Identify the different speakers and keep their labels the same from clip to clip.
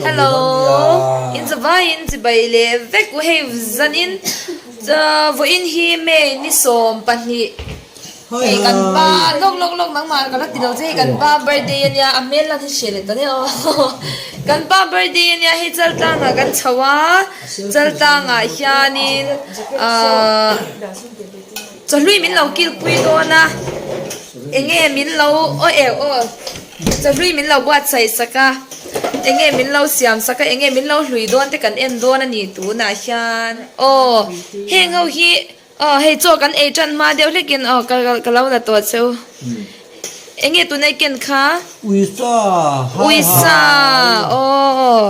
Speaker 1: Hello in zavaiin chibai leh vek u hei zanin vawiin hi May ni 20 hei kan pa lawk lawk lawk nangmah ka la ti lo che hei kan pa birthday ania a hmel lan hi hria leh ta nia aw kan pa birthday ania hei chaltlangah kan chho a chaltlangah hianin ahh chawhlui min lo kilpui dawn a enge min lo aw eh aw. Chawhlui min lo buatsaih sak a, enge min lo siam sak a, enge min lo hlui dawn te kan en dawn a ni tunah hian aw heng ho hi aw hei chaw kan ei tan hma deuh hlekin aw ka ka lo la tawh che u enge tuna i ken kha
Speaker 2: Uisa hai hai
Speaker 1: Uisa aw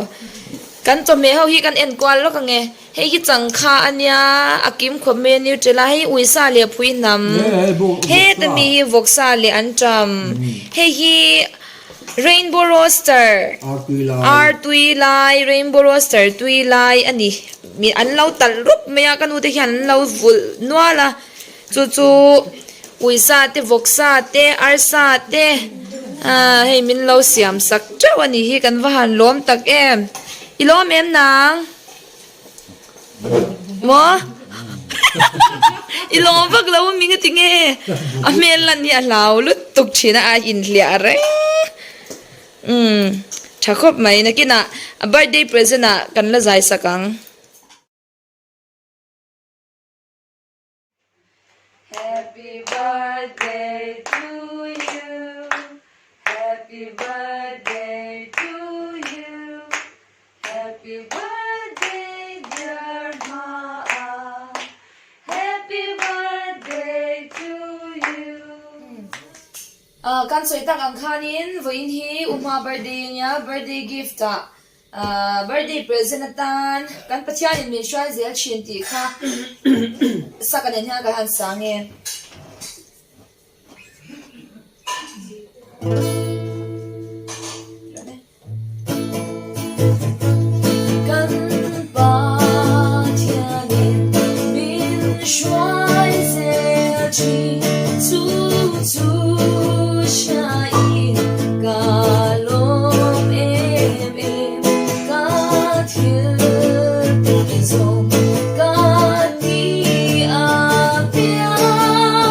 Speaker 1: kan chawhmeh ho hi kan en kual lawk ange. Hei hi changkha a nia, a kim khawp mai a Nutella hei uisa leh phui hnam, heta mi hi vawksa leh an ṭam, hei hi rainbow roaster, ar tui lai, rainbow roaster tui lai a ni, an lo talh rup mai a ka nute hian an lo vulh nual a, chu chu uisa te vawksa te arsa te ah hei min lo siam sak ṭeuh a nih hi kan va han lawm tak em, i lawm em nang? Maw? I lawm vak lo a mi nga tinge? A hmel lan hi a hlau lutuk thin a, a inhliah reng. Umm, tha khawp mai. Nakinah a birthday present ah kan la zai sak ang. Happy birthday to you Happy birthday to you Happy birthday dear Hmaa Happy birthday to you Kan sawi tak ang khanin vawiin hi U Hmaa birthday a nia, birthday gift ah Birthday present atan kan Pathianin min hruai zel thin tih kha saka nen hian ka han sang e. Kan Pathianin min hruai zel thin chu chu hriain ka lawm em em ka thil tih zawng ka ti a piang.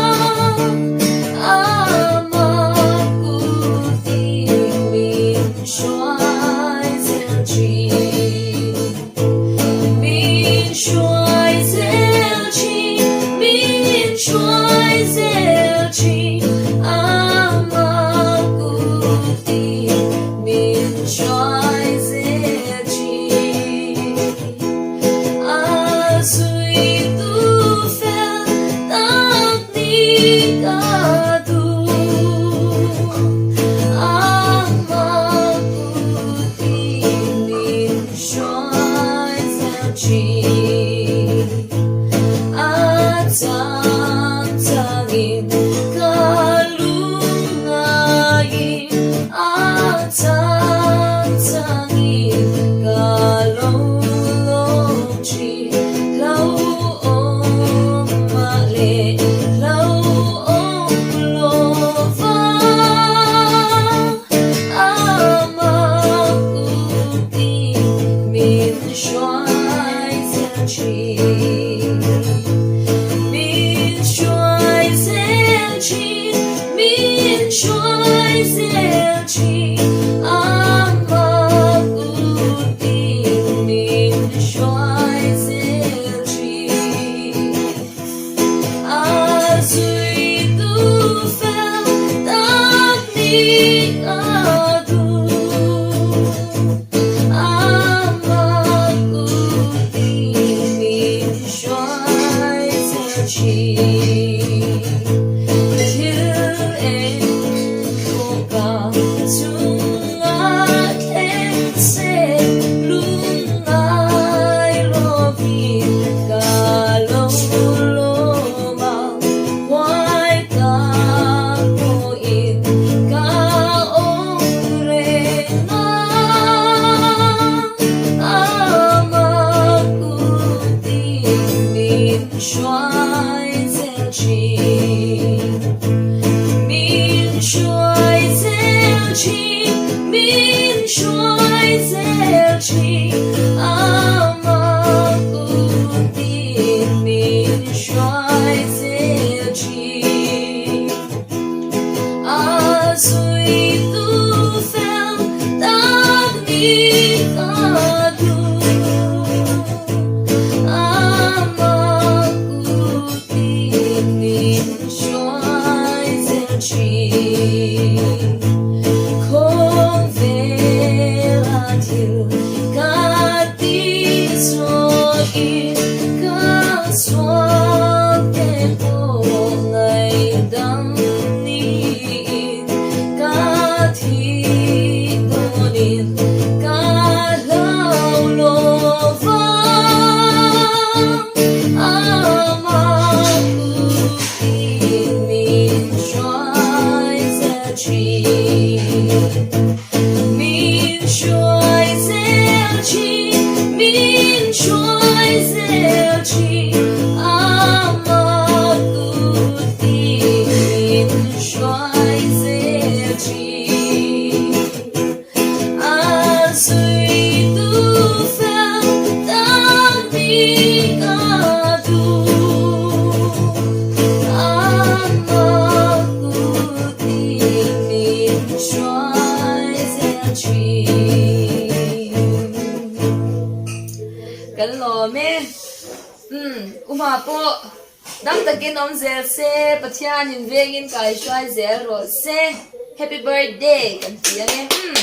Speaker 1: thin Ama kutin min hruai zel thin A zui tu fel tak ni ka duh Ama kutin min hruai zel thin Khawvela thil ka ti zawhin ka sual te pawh ngaihdam niin ka thi dawnin ka hlau lo vang Ama kutin min hruai zel thin Min hruai zel thin Min hruai zel thin Ama kutin min hruai zel thin A zui tu fel tak ni ka duh Ama kutin min hruai zel thin. Kan lawm e. Umm, Uma pawh dam takin awm zel se, Pathianin vengin kai hruai zel rawh se. Happy birthday kan ti ang e. Umm.